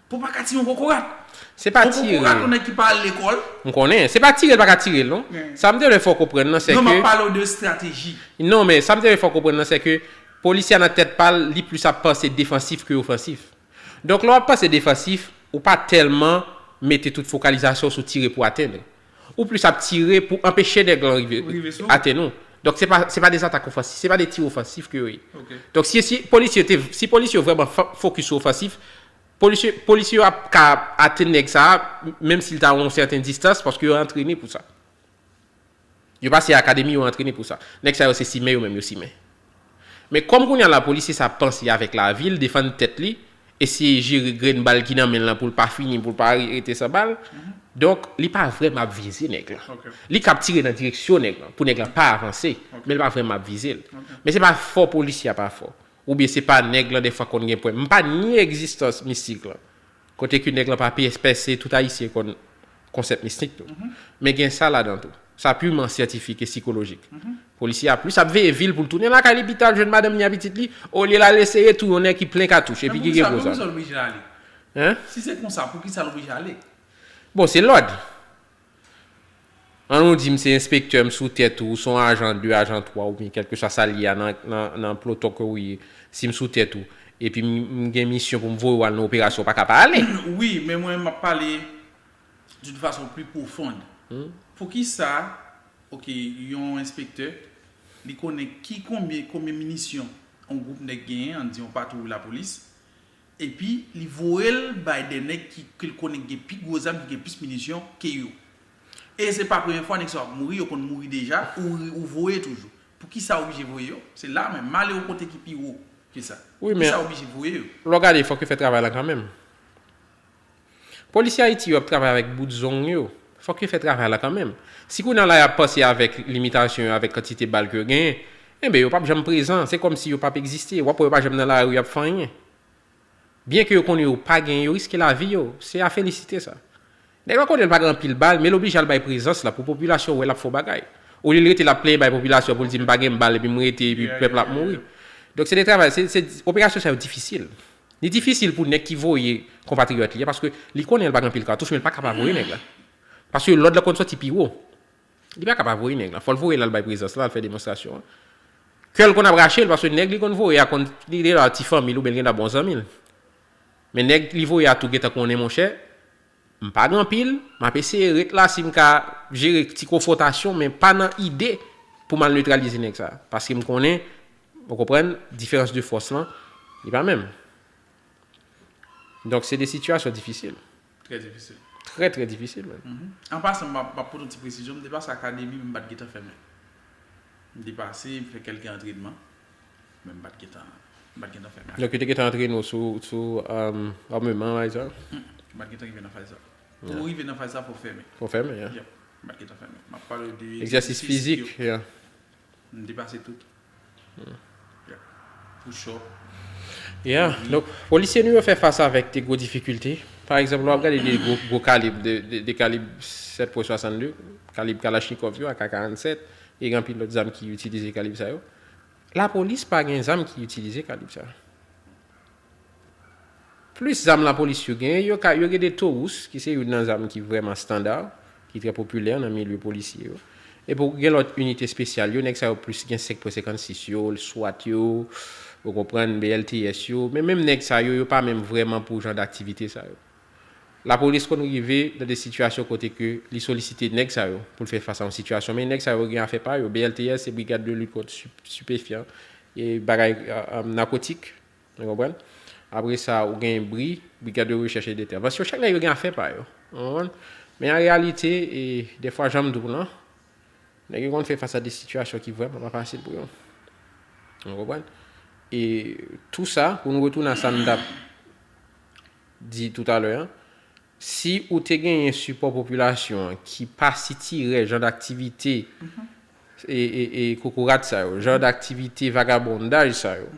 pou w pa ka tire yon kokorat. Se pa tire. Yon kokorat, yon nèg ki pa al lekòl. M konnen. Se pa tire l pa ka tire l, non. Sa m te vle fè w konprann nan, se ke. Non, m ap pale w de estrateji. Non, men sa m te vle fè w konprann nan, se ke polisye a nan tèt pa l, li plis ap panse defansif ke ofansif. Donk, lè w ap panse defansif, ou pa tèlman mete tout fokalizasyon w sou tire pou atenn. Ou plis ap tire pou anpeche nèg lan rive atenn ou. Donk, se pa, se pa de zatak ofansif, se pa de tir ofansif ke yo ye. Donk, si, si polisye te, si polisye yo vrèman fokis sou ofansif, Polisye, polisye yo ap ka atenn nèg sa a, menm si l ta yon sèten distans, paske yo antrene pou sa. Yo pase akademi, yo antrene pou sa. Nèg sa yo se simen, yo menm yo simen. Men kòm kounye a la, polisye sa ap panse avèk lavi l, defann tèt li, eseye jere grenn bal ki nan men l lan pou l pa fini, pou l pa rete san bal. Donk, li pa vrèman ap vize nèg lan. Li ka ap tire nan direksyon nèg lan, pou nèg lan pa avanse, men li pa vrèman ap vize l. Men se pa fò polisye a pa fò. Oubyen se pa nèg lan defwa konn gen pwen. M pa nye egzistans mistik lan. Kote ke nèg lan pa pèse, tout Ayisyen konn konsèp mistik tou. Men gen sa ladan tou. Sa piman syantifik e sikolojik. Polisye a plis ap veye vi l pou l tounen lakay li pita l jwenn madanm li ak pitit li, olye l al eseye touye yon nèg ki plen katouch epi ki gen gwo zam. Hein? Si se konsa, poukisa l oblije ale? Bon, se lòd. An nou di m se enspektè, m sou tèt ou, ou se yon ajan de, ajan twa, oubyen kèlkeswa sa l ye a nan, nan, nan ploton ke ou ye, si m sou tèt ou, epi m, m gen misyon pou m voye w al nan operasyon, ou pa ka pa ale. Wi, men mwen m ap pale d'une façon plus profonde. Poukisa, oke, yon enspektè, li konnen ki konbyen, konbyen minisyon yon gwoup nèg genyen, ann di yon patwouy lapolis, epi li voye l bay de nèg ki, ke l konnen ki gen pi gwo zam, ki gen plis minisyon ke yo. E se pa premye fwa nèg sa yo ap mouri, yo konn mouri deja, ou, ou voye toujou. Poukisa w oblije voye yo? Se la menm, m ale yon kote ki pi wo ke sa. Wi, men Poukisa w oblije voye yo? Lè w gade, fòk yo fè travay la kanmenm. Polisye Ayiti yo ap travay avèk bout zong yo. Fòk yo fè travay la kanmenm. Si kounye a la y ap panse avèk limitasyon yo, avèk kantite bal ke yo genyen, enben yo p ap janm prezan. Se kòmsi yo p ap egziste. W ap wè yo pa janm nan lari, y ap fè anyen. Byen ke yo konnen yo pa genyen, yo riske lavi yo. Se a felisite sa. Nèg la konnen l pa gen anpil bal, men l oblije al bay prezans la pou popilasyon wè l ap fè yon bagay. Olye l rete l ap plenyen bay popilasyon pou l di m pa gen bal epi m rete epi pèp la ap mouri. Donk se de travay, se, se, operasyon sa yo difisil. Li difisil pou nèg ki voye konpatriyòt li a, paske li konnen l pa gen anpil katouch, men l pa ka pa voye nèg la. Paske lòd la konn sòti pi wo. Li pa ka pa voye nèg la. Fò l voye l al bay prezans la, al fè demonstrasyon an. Kè l konn ap rache l, paske nèg li konn voye a konn li de la ti fanmi l oubyen l gen dwa bon zanmi l. Men nèg li voye a tou gentan konnen monchè, m pa gen anpil, m ap eseye ret la si m ka jere ti konfwontasyon, men pa nan ide pou m al netralize nèg sa. Paske m konnen, ou konprann, diferans de fòs lan, li pa menm. Donk, se de sitiyasyon difisil. Trè difisil. Trè, trè difisil, menm. Mhm. An pasan, m ap, m ap pote yon ti presizyon, m te pase akademi, m pa t gentan fèmen. M te pase, m fè kèlke antrenman, men m pa t gentan, m pa t gentan fèmen. Donk, yo te gentan antrene w sou, sou um, ameman, bagay sa? M pa t gentan rive nan faz sa. Pou w rive nan faz sa, fò w fèmen. Fò w fèmen, yeah. Yep. M pa t gentan fèmen. M ap pale de Egzèsis fizik, yeah. M te pase tout. Yeah. Push up. Yeah. Donk, polisye nou yo fè fas avèk de gwo difikilte. Pa egzanp, lè w ap gade de gwo, gwo kalib, de, de, de kalib sèt pwen swasann de, kalib Kalachnikov yo, A K karannsèt, e gen anpil lòt zam ki itilize kalib sa yo. Lapolis pa gen zam ki itilize kalib sa. Plis zam lapolis yo genyen, yo ka, yo gen de Taurus, ki se youn nan zam ki vrèman estanda, ki trè popilè nan milye polisye yo. Epi w gen lòt inite espesyal yo, nèg sa yo plis gen senk pwen senkannsis yo, SWAT yo, ou konprann, B L T S yo, men menm nèg sa yo, yo pa menm vrèman pou jan daktivite sa yo. Lapolis konn rive nan de sitiyasyon kote ke li solisite nèg sa yo pou l fè fas a yon sitiyasyon, men nèg sa yo gen afè pa yo. B L T S se Brigade de Lutte contre Stupéfiants, e bagay, euh, euh, nakotik, ou konprann? Apre sa, ou gen bri, Brigade de Recherche et d'Intervention. Chak nèg yo gen afè pa yo, ou konprann? Men an reyalite, e, dèfwa, jan m di w lan, nèg yo konn fè fas a de sitiyasyon ki vrèman pa fasil pou yo. Ou konprann? E tou sa, pou nou retounen a sa n t ap di toutalè an, si ou te genyen sipò popilasyon an ki pa sitire jan daktivite e, e, e kokorat sa yo, jan daktivite vagabondaj sa yo,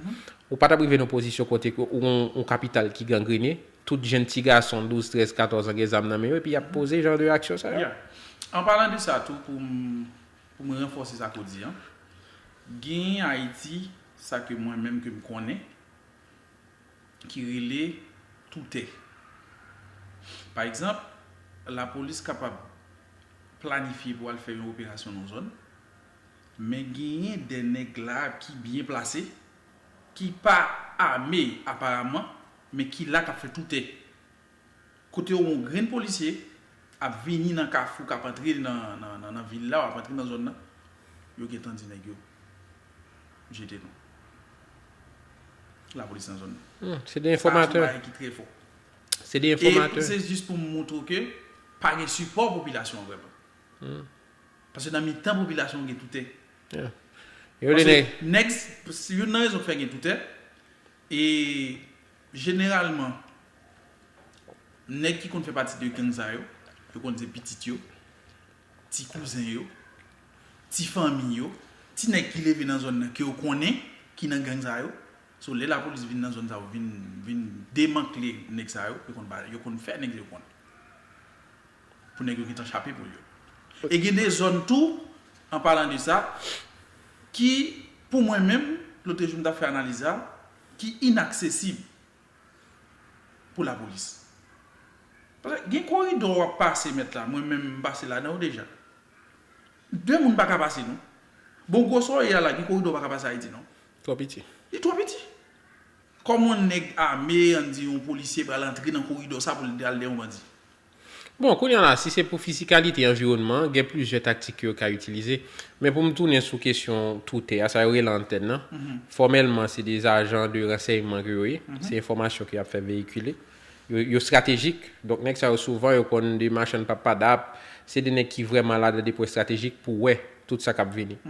ou pa t ap rive nan pozisyon kote ke ou gon yon kapital ki gangrene, tout jenn ti gason douz, trèz, katòz an gen zam nan men yo, epi y ap poze jan de aksyon sa yo. Yeah. An palan de sa tou, pou m, pou m ranfòse sa ke w di an, gen Ayiti, sa ke mwen menm ke m konnen, ki rele toutè. Pa egzanp, lapolis kapab planifye pou al fè yon operasyon nan zòn, men genyen de nèg la ki byen plase, ki pa ame aparaman, men ki la k ap fè toutè. Kote yon grenn polisye ap vini nan kafou, k ap antre nan, nan, nan, nan vil la, w ap antre nan zòn nan, yo gentan di nèg yo jete nou. Lapolis nan zòn nan. Hmm, se de enfòmatè. Ki trè fò. Se de enfòmatè. E se jis pou m montre w ke pa gen sipò popilasyon an vrèman. Hmm. Paske nan mitan popilasyon an gen toutè. Yeah. Yo de nèg. Nèg, youn nan rezon k fè gen toutè, e jeneralman, nèg ki konn fè pati de gang sa yo, yo konn se pitit yo, ti kouzen yo, ti fanmi yo, ti nèg ki leve nan zòn nan ke yo konnen ki nan gang sa yo. So, lè lapolis vin nan zòn sa yo, vin, vin demantle nèg sa yo, yo konn ba, yo konn fè nèg yo konn. Pou nèg yo gentan chape pou yo. E gen de zòn tou, an palan de sa, ki, pou mwen menm, lotrejou m t ap fè analiz la, ki inaksesib pou lapolis. Paske gen koridò w ap pase, mèt la, mwen menm m pase ladan yo deja. De moun pa ka pase, non. Bon, gwosè w ye a la, gen koridò w pa ka pase Ayiti, non. Twò piti. Li twò piti. Kòman yon nèg ame, ann di yon polisye pral antre nan koridò sa pou l al dèyè yon bandi? Bon, kounye a la, si se pou fizikalite anviwònman an, gen plizyè taktik ke yo ka itilize. Men pou m tounen sou kesyon toutè a, sa yo rele antèn nan, fòmèlman, se de ajan de ransèyman ke yo ye. Se enfòmasyon ke y ap fè veyikile. Yo, yo estratejik. Donk, nèg sa yo souvan, yo konn de machann pappadap. Se de nèg ki vrèman la nan de pwen estratejik pou wè tout sa k ap vini.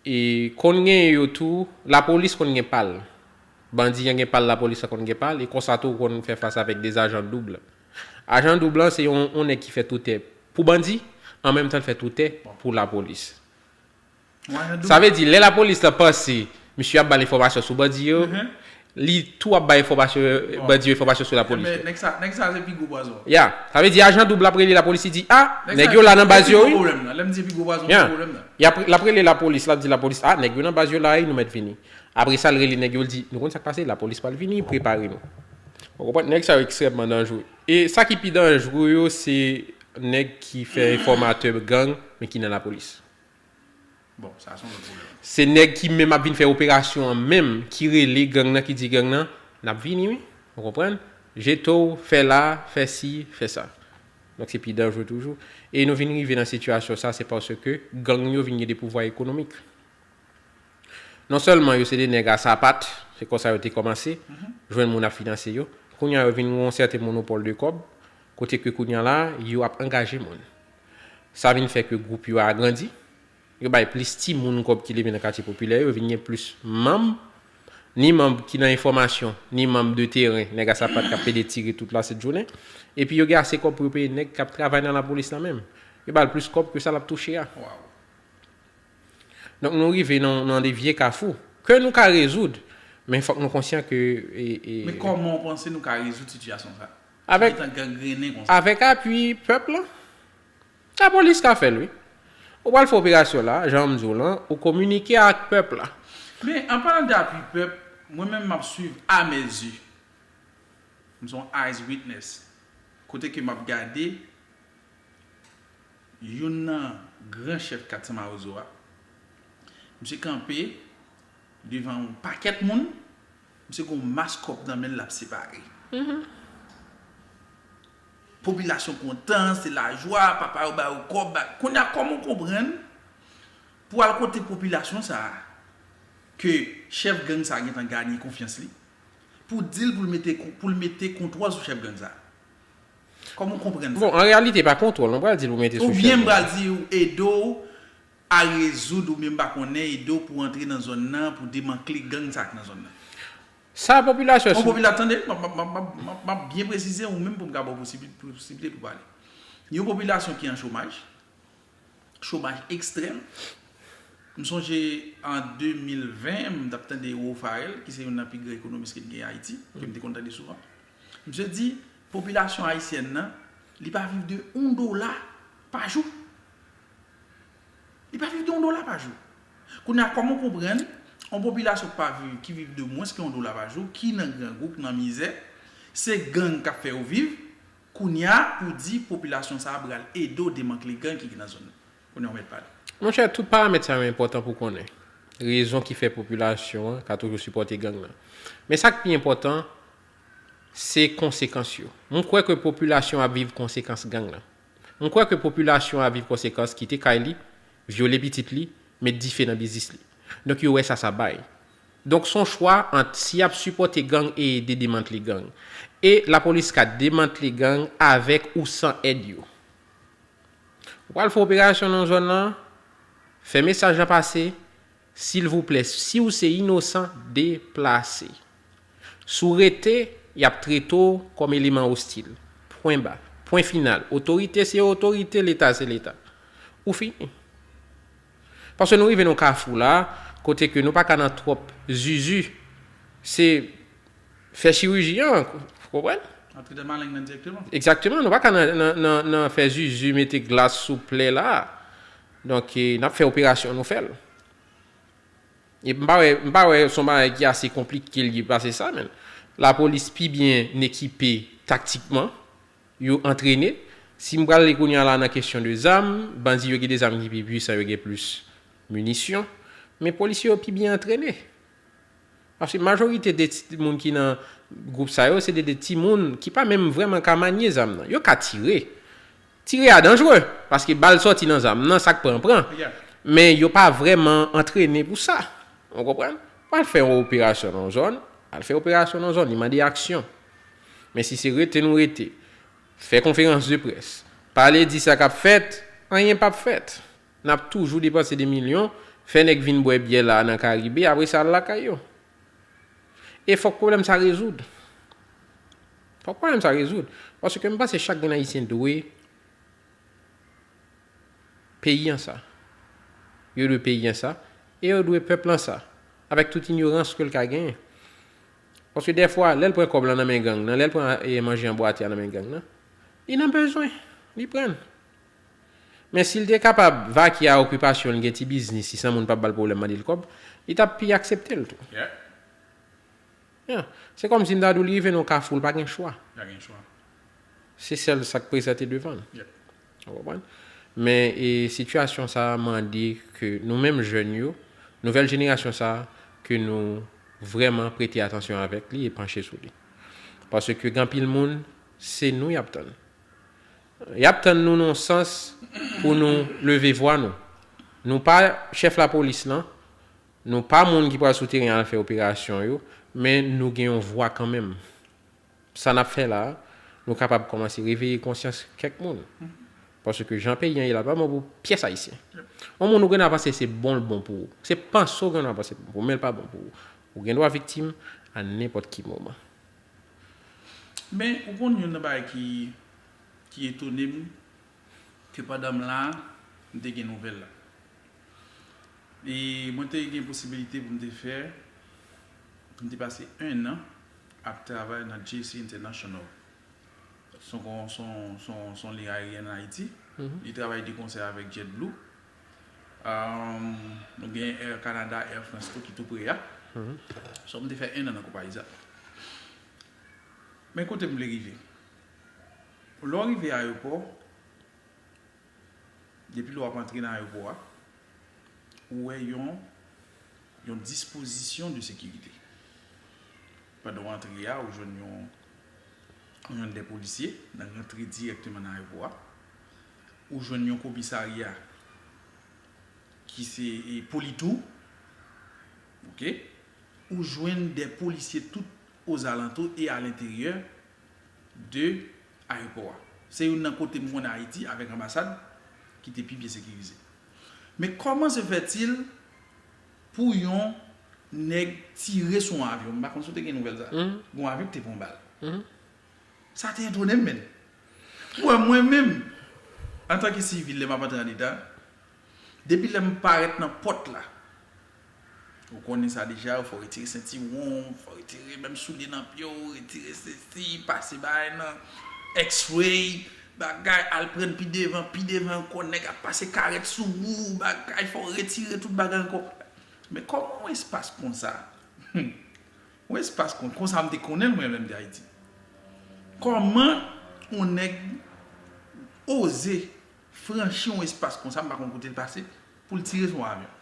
e konn gen yo tou, lapolis konn gen pa l. Bandi an gen pa l, lapolis la konn gen pa l, e konsa tou ou konn fè fas avèk de ajan doub. Ajan doub lan se yon, yon nèg ki fè toutè pou bandi, an menm tan l fè toutè pou lapolis. Sa vle di, lè lapolis la panse misye ap ba l enfòmasyon sou bandi yo, li tou ap ba enfòmasyon, bandi yo enfòmasyon sou lapolis yo. Nèg sa, nèg sa se pi gwo pwazon. Ya, sa vle di ajan doub la ap rele lapolis, li di, a, nèg yo la nan baz yo, wi. Lè m di pi gwo pwazon, pi gwo pwoblèm nan. L ap rele lapolis, l ap di lapolis, a, nèg yo nan baz yo la, wi, nou mèt vini. Apre sa, l rele nèg yo, l di, nou konn sa k pase, lapolis pral vini, prepare nou. Ou konprann? Nèg sa yo ekstrèmman danjre. E sa ki pi danjre yo, se nèg ki fè enfòmatè gang, men ki nan lapolis. Bon, sa se yon lòt pwoblèm. Se nèg ki menm ap vin fè operasyon an menm, ki rele gang nan, ki di gang nan, n ap vini, wi. Ou konprann? Jete w, fè la, fè si, fè sa. Donk, se pi danjre toujou. E nou vin rive nan sitiyasyon sa, se paske gang yo vin gen de pouvwa ekonomik. Non sèlman yo se de nèg a sapat, se konsa yo te kòmanse, jwenn moun ap finanse yo. Kounye a yo vin gen yon sèten monopòl de kòb, kote ke kounye a la, yo ap angaje moun. Sa vin fè ke gwoup yo agrandi, yo bay plis timoun kòb ki leve nan katye popilè yo, yo vin gen plis manm, ni manm ki nan enfòmasyon, ni manm de teren, nèg a sapat k ap pede tire tout lasent jounen. Epi yo gen ase kòb pou yo peye nèg k ap travay nan lapolis la menm. Yo ba l plis kòb ke sa l ap touche a. Donk, nou rive nan, nan de vye kafou ke nou ka rezoud, men fòk nou konsyan ke. E, e, Men kòman w panse nou ka rezoud sitiyasyon sa? Avèk, Ki tan gangrennen konsa. Avèk apui pèp lan. Lapolis ka fè l, wi. Ou pral fè operasyon la, jan m di w lan, ou kominike ak pèp la. Men, an palan de apui pèp, mwen menm m ap swiv a mezi. M se yon eyes witness. Kote ke m ap gade youn nan gran chèf kat San Mawozo a. Misye kanpe devan yon pakèt moun. Misye gen yon mas kòb nan men l, l ap separe. Popilasyon kontan, se lajwa, papa yo ba yo kòb. Ba, kounye a, kòman w konprann pou al kote popilasyon sa a, ke chèf gang sa a gentan ganye konfyans li, pou di l pou l mete, pou l mete kontwòl sou chèf gang sa a? Kòman w konprann sa? Bon, an reyalite, pa kontwòl, non, pral di l pou mete sou chèf gang. Oubyen m pral di w ede w a rezoud, oubyen m pa konnen, ede w pou antre nan zòn nan, pou demantle gang sa k nan zòn nan. Sa popilasyon. Yon popilasyon, tande, m ap, m ap, m ap, m ap, m ap byen presize, ou menm pou m ka ba w posibi-, posiblite pou pale. Yon popilasyon ki an chomaj, chomaj ekstrèm. M sonje an de mil ven, m t ap tande Rafael, ki se youn nan pi gran ekonomis ke n gen Ayiti, ke m te konn tande souvan. Misye di, popilasyon ayisyèn nan, li pa viv de yon dola pa jou. Li pa viv de yon dola pa jou. Kounye a, kòman w konprann yon popilasyon k pa viv, ki viv de mwens ke yon dola pa jou, ki nan grangou, k nan mizè, se gang k ap fè yo viv, kounye a, pou di popilasyon sa a pral ede w demantle gang ki nan zòn nan? Kounye a, w mèt pale. Monchè, tout paramèt sa yo enpòtan pou konnen rezon ki fè popilasyon an ka toujou sipòte gang nan. Men sa k pi enpòtan, se konsekans yo. M kwè ke popilasyon ap viv konsekans gang nan. M kwè ke popilasyon ap viv konsekans kite kay li, vyole pitit li, met dife nan biznis li. Donk, yo wè sa sa bay. Donk, se yon chwa ant si y ap sipòte gang e ede demantle gang. E lapolis ka demantle gang avèk ou san èd yo. Ou pral fè operasyon nan zòn nan, fè mesaj la pase, silvouplè, si w se inosan, deplase. Si w rete, y ap trete w kòm eleman ostil. Pwen ba. Pwen final. Otorite se otorite, Leta se Leta. Ou fini. Paske nou rive nan kafou la, kote ke nou pa ka nan twòp zuzu. Se fè chiriji an, ou konprann? Antre nan maleng nan dirèkteman. Egzakteman, nou pa ka nan, nan, nan, nan fè zuzu, mete glas sou plè la. Donk, e, n ap fè operasyon, nou fè l. E m pa wè, m pa wè se yon bagay ki ase konplike l ye pase sa, men lapolis pi byen ekipe taktikman, yo antrene. Si m prale kounye a la nan kesyon de zam, bandi yo gen de zam ki pi pwisan, yo gen plis minisyon, men polisye yo pi byen antrene. Paske majorite de ti moun ki nan gwoup sa yo, se de, de timoun ki pa menm vrèman ka manye zam nan. Yo ka tire. Tire a danjre, paske bal sòti nan zam nan, sa k pran, pran. Men yo pa vrèman antrene pou sa. Ou konprann? Al fè yon operasyon nan yon zòn, al fè operasyon nan yon zòn, li mande aksyon. Men si se rete nou rete, fè konferans de près, pale di sa k ap fèt, anyen p ap fèt. N ap toujou depanse de milyon, Fè nèg vin bwè byè la nan Karibe, apre sa al lakay yo. E fòk pwoblèm sa rezoud. Fòk pwoblèm sa rezoud. Paske m panse chak grenn Ayisyen dwe peyi an sa. Yo dwe peyi an sa. E yo dwe pèp lan sa. Avèk tout inyorans ke l ka genyen. Paske dèfwa, lè l pran kòb lan nan men gang nan, lè l pran e, manje an bwate a nan men gang nan, li nan bezwen. Li pran l. Men si l te kapab vake a okipasyon l, gen ti biznis li san moun p ap ba l pwoblèm mande l kòb, li t ap pi aksepte l tou. Yeah. Yeah. Se kòmsi m ta di w li rive nan yon kafou, l pa gen chwa. Pa gen chwa. Se sèl sa k prezante devan l. Yep. Ou konprann? Men e, sitiyasyon sa a mande ke nou menm jèn yo, nouvèl jenerasyon sa a, ke nou vrèman prete atansyon avèk li e panche sou li. Paske gen anpil moun, se nou y ap tann. Y ap tann nou nan yon sans pou nou leve vwa nou. Nou pa chèf lapolis lan, nou pa moun ki pral sou teren al fè operasyon yo, men nou gen yon vwa kanmenm. Sa n ap fè la a, nou kapab kòmanse reveye konsyans kèk moun. Paske jan peyi an ye la, pa bon pou pyès Ayisyen. Yon moun ou gen dwa panse se bon l bon pou ou. Se panse w gen dwa panse l bon pou ou, men l pa bon pou ou. Ou gen dwa viktim a nenpòt ki moman. Men, ou konn youn nan bagay ki, ki etone m, ke pandan m la, m te gen nouvèl la. E mwen te gen posibilite pou m te fè, pou m te pase en an ap travay nan J C International. Se yon, se yon, se yon, se yon liy aeryèn an Ayiti. Li travay de konsè avèk JetBlue. Um, nou gen Air Canada, Air France tou ki tou pre a. So, m te fè en an nan konpayi sa. Men kote m vle rive. Lè w rive ayewopò, depi lè w ap antre nan ayewopò a, ou wè yon, yon dispozisyon de sekirite. Pandan w antre a, ou jwenn yon, ou jwenn de polisye nan rantre dirèkteman nan ayewopò a. Ou jwenn yon komisarya ki se e, Politou. Oke? Ou jwenn de polisye tout ozalantou e alenteryè de ayewopò a. Se youn nan kote m konnen Ayiti avèk anbasad ki te pi byen sekirize. Men kòman se fètil pou yon nèg tire sou yon avyon? M pa konn si w te gen nouvèl sa. Gen yon avyon ki te pran bal. Sa te etone m, menn. Pou wè mwen menm, antanke sivil, lè m ap antre anndan, depi lè m parèt nan pòt la, ou konnen sa deja, fò w retire sentiwon, fò w retire menm soulye nan pye w, retire sesi, pase bagay nan X-ray, bagay, al pran pi devan, pi devan ankò, nèg ap pase karèt sou ou, bagay, fò w retire tout bagay ankò. Men kòman yon espas konsa? Yon espas kon, konsa m te konnen l, mwen, lè m te Ayiti. Kòman yon nèg oze franchi yon espas konsa, m pa konn kote l pase, pou l tire sou yon avyon?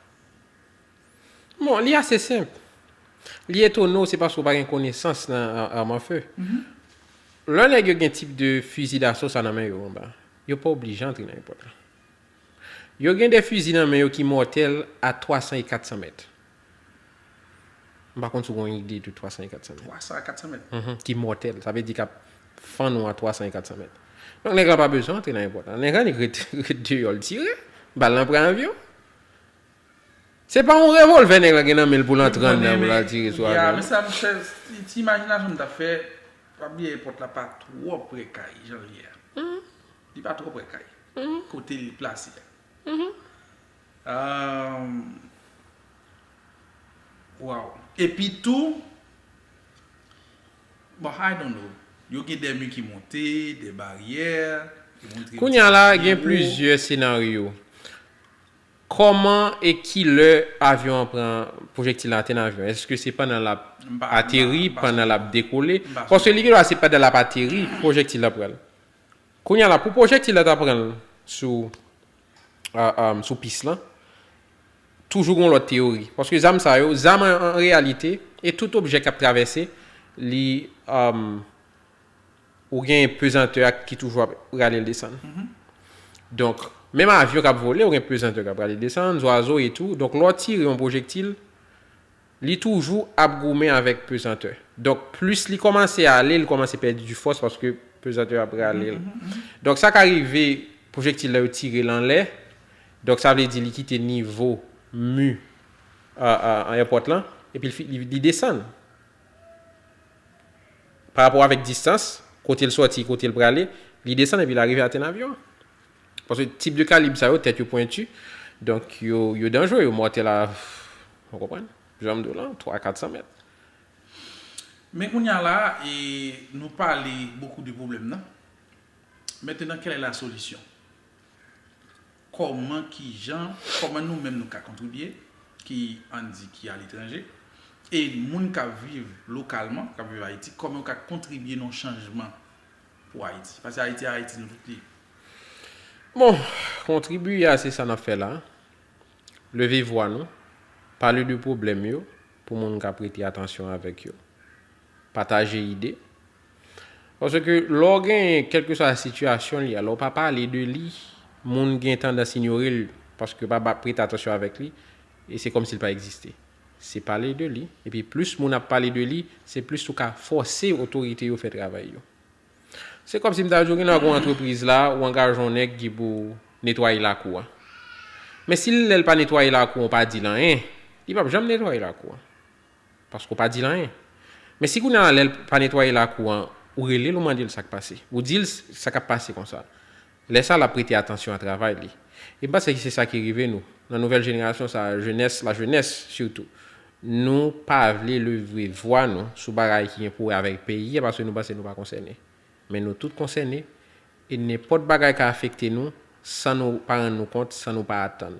Bon, li ase senp. Li etone w, se paske w pa gen konesans nan arm à feu. Lè nèg yo gen tip de fizi daso sa nan men yo anba, yo pa oblije antre nan ayewopò la. Yo gen de fizi nan men yo ki mòtèl a twa san e kat san mèt. M pa konn si w gen yon ide de twa san e kat san mèt. Twa san a kat san mèt. Mhm, ki mòtèl. Sa vle di k ap fann ou a twa san e kat san mèt. Donk, nèg la pa bezwen antre nan ayewopò la. Nèg la nik ret, ret deyò, l tire. Bal lan pran avyon. Se pa yon revòlvè nèg la gen nan men l pou l antre anndan pou l al tire sou avyon. Ya, men sa m fè, ti, ti imajinasyon m t ap fè, pa bliye ayewopò la pa twò pre kay, jan l ye a. Li pa twò pre kay. Kote li plase a. Epi tou, bon, I don't know. Yo gen de mi ki monte, de baryè, ki montre yon ti jan pi wo. Kounye a la, gen plizyè senaryo. Kòman e kilè avyon an pran pwojektil la atè nan avyon? Èske se pandan l ap ateri, pandan l ap dekole? Paske li gen dwa se pandan l ap ateri, pwojektil la pran l. Kounye a la, pou pwojektil la ta pran l sou, sou pis lan, toujou gen yon lòt teyori. Paske zam sa yo, zam an, an reyalite, e tout objè k ap travèse, li, ou gen pezantè a ki toujou ap rale l desann. Donk, menm avyon k ap vole, ou gen pezantè k ap rale l desann, zwazo e tou. Donk, lè w tire yon pwojektil, li toujou ap goumen avèk pezantè. Donk, plis li kòmanse ale, li kòmanse pèdi fòs paske pezantè ap rale l. Donk, sa ka rive, pwojektil la yo tire l anlè. Donk, sa vle di li kite nivo mi an airport lan, epi li, li, li desann. Pa rapò avèk distans, kote l sòti, kote l prale, li desann epi l arive atè nan avyon an. Paske tip de kalib sa yo, tèt yo pwenti, donk yo, yo danjere, yo mòtèl a, ou konprann? Jan m di w lan, twa, kat san mèt. Men kounye a la, e, nou pale bokou de pwoblèm nan. Maintenant, quelle est la solution? Kòman, kijan, kòman nou menm nou ka kontribye, ki, ann di, ki aletranje, e moun k ap viv lokalman, k ap viv Ayiti, kòman yo ka kontribye nan chanjman pou Ayiti? Paske Ayiti, Ayiti nou tout li. Bon, kontribye a, se sa n ap fè la. Leve vwa nou, pale de pwoblèm yo, pou moun ka prete atansyon avèk yo. Pataje ide. Paske lè w genyen kèlkeswa sitiyasyon li a, lè w pa pale de li, moun gen tandans inyore l, paske yo pa ba, prete atansyon avèk li, e se kòmsi l pa egziste. Se pale de li, epi plis moun ap pale de li, se plis ou ka fòse otorite yo fè travay yo. Se kòmsi m ta di w gen nan yon antrepriz la, ou angaje yon nèg ki pou netwaye lakou a. Men si lè l pa netwaye lakou an, ou pa di l anyen, li p ap janm netwaye lakou a. Paske w pa di l anyen. Men si kounye a lè l pa netwaye lakou an, ou rele l, ou mande l sa k pase. Ou di l sa k ap pase konsa. Lè sa a, l ap prete atansyon a travay li. E m panse se sa ki rive nou. Nan nouvèl jenerasyon sa a, jenès, lajenès sitou, nou pa vle leve vwa nou sou bagay ki gen pou wè avèk peyi a, paske nou panse nou pa konsène. Men nou tout konsène, e nenpòt bagay ka afekte nou san nou pa rann nou kont, san nou pa atann.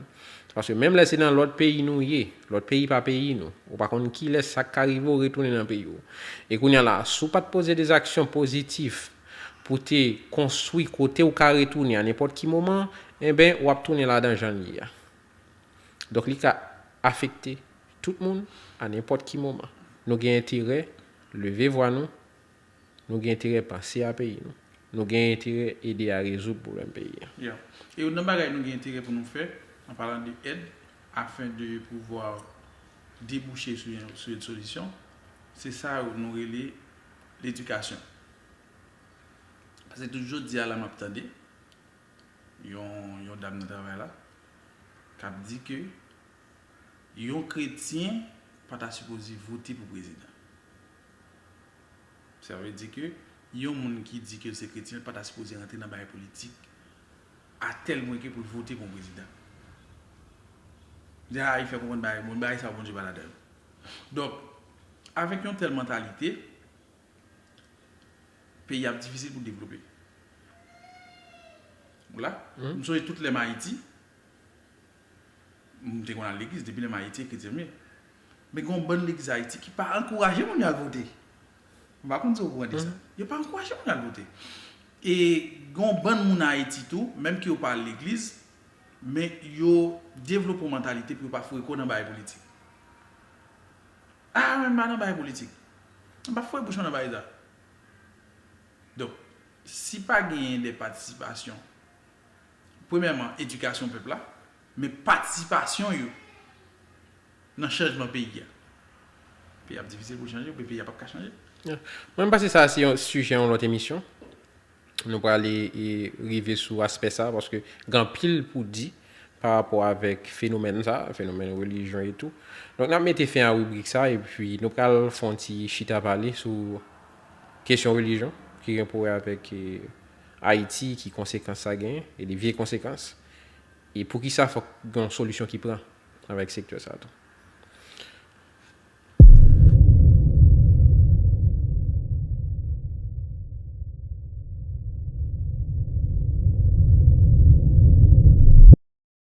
Paske menm lè se nan lòt peyi nou ye, lòt peyi pa peyi nou, ou pa konn kilès sa k ka rive w retounen nan peyi w. E kounye a la, si w pa t poze de zaksyon pozitif pou te konstwi kote w ka retounen a nenpòt ki moman, enben, w ap tounen ladan jan l ye a. Donk, li ka afekte tout moun a nenpòt ki moman. Nou gen enterè leve vwa nou, nou gen enterè panse a peyi nou. Nou gen enterè ede a rezoud pwoblèm peyi a. Yeah. E youn nan bagay nou gen enterè pou nou fè, an palan de èd, afin de pouvwa debouche sou, sou yon solisyon, se sa nou rele ledikasyon. Paske tout jodi a la m ap tande yon, yon dam nan travay la k ap di ke yon kretyen pa ta sipoze vote pou prezidan. Sa vle di ke yon moun ki di ke l se kretyen, l pa ta sipoze rantre nan bagay politik a tèl pwen ke pou l vote pou yon prezidan. Deja, li fè konprann bagay, bon, bagay sa yo Bondye pa ladan l. Donk, avèk yon tèl mantalite, peyi ap difisil pou devlope. Ou la? M sonje tout lè m Ayiti, m te konn al legliz, depi lè m Ayiti, e kretyen m ye. Men gen yon bann legliz Ayiti ki pa ankouraje moun yo al vote. M pa konn si w okouran de sa. Yo pa ankouraje moun yo al vote. E gen yon bann moun Ayiti tou, menm ke yo pa al legliz, men yo devlope yon mantalite pou yo pa foure kò nan bagay politik. A, men m pa nan bagay politik. M pa foure bouch mwen nan bagay sa. Donk, si pa genyen de patisipasyon, premyèman, edikasyon pèp la, men patisipasyon yo nan chanjman peyi a, peyi ap difisil pou chanje, oubyen peyi a p ap ka chanje. Mwen, m panse sa se yon sijè yon lòt emisyon. Nou prale e, rive sou aspè sa, paske gen anpil pou di pa rapò avèk fenomèn sa, fenomèn relijyon e tou. Donk, n ap mete fen a ribrik sa, epi nou pral fè yon ti chita pale sou kesyon relijyon ki gen pou wè avèk e, Ayiti, ki konsekans sa genyen, e de vye konsekans, e poukisa fòk gen yon solisyon ki pran avèk sektè sa tou.